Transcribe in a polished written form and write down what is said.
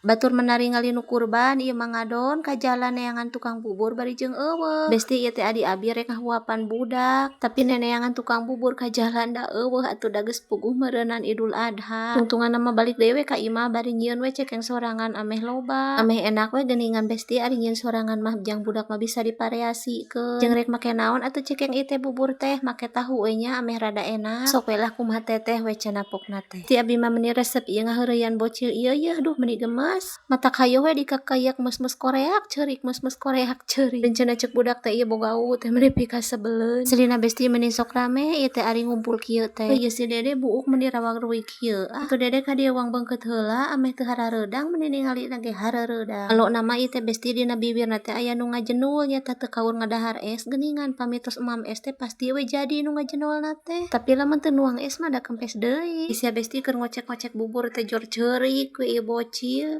Batur menaringali nu kurban ieu mah ngadon ka jalan neangan tukang bubur bari jeung euweuh. Besti ieu teh adi abi rek ngahuapan budak, tapi neneangan tukang bubur ka jalan da euweuh atuh da geus puguh meureunan Idul Adha. Tungtunganna mah balik deui we ka imah bari nyieun we cekeng sorangan ameh loba. Ameh enak we geuningan, Besti, ari nyieun sorangan mah jang budak mah bisa divariasikeun. Jeung rek make naon atuh cekeng ieu teh, bubur teh make tahu we nya, ameh rada enak. Sok we lah kumaha teteh we cenah pokna teh. Ti abi mah meuni resep ieu ngaheureuyaan bocil ieu yeuh, duh, meuni gemes. Matak hayoh we dikakayak meus-meus koreak ceurik, meus-meus koreak ceurik. Rencana cek budak teh ieu boga u teh meuni pikasebeleun. Selina, Besti, meuni sok rame ieu teh ari ngumpul kieu teh. Ieu si Dede buuk meuni rawang-ruwing kieu ah. Atuh Dede ka dieu wang beungkeut heula ameh teu harareudang, meuni ningalina ge hareureudang. Alona mah ieu teh, Besti, dina bibirna teh aya nu ngajenul, nyata teu kaur ngadahar es geuningan. Pami tos emam es teh pasti we jadi nu ngajenolna teh. Tapi lamun teu nuang es mah da kempes deui. Sia, Besti, keur ngocek-ngocek bubur teh jor ceurik we ieu bocil.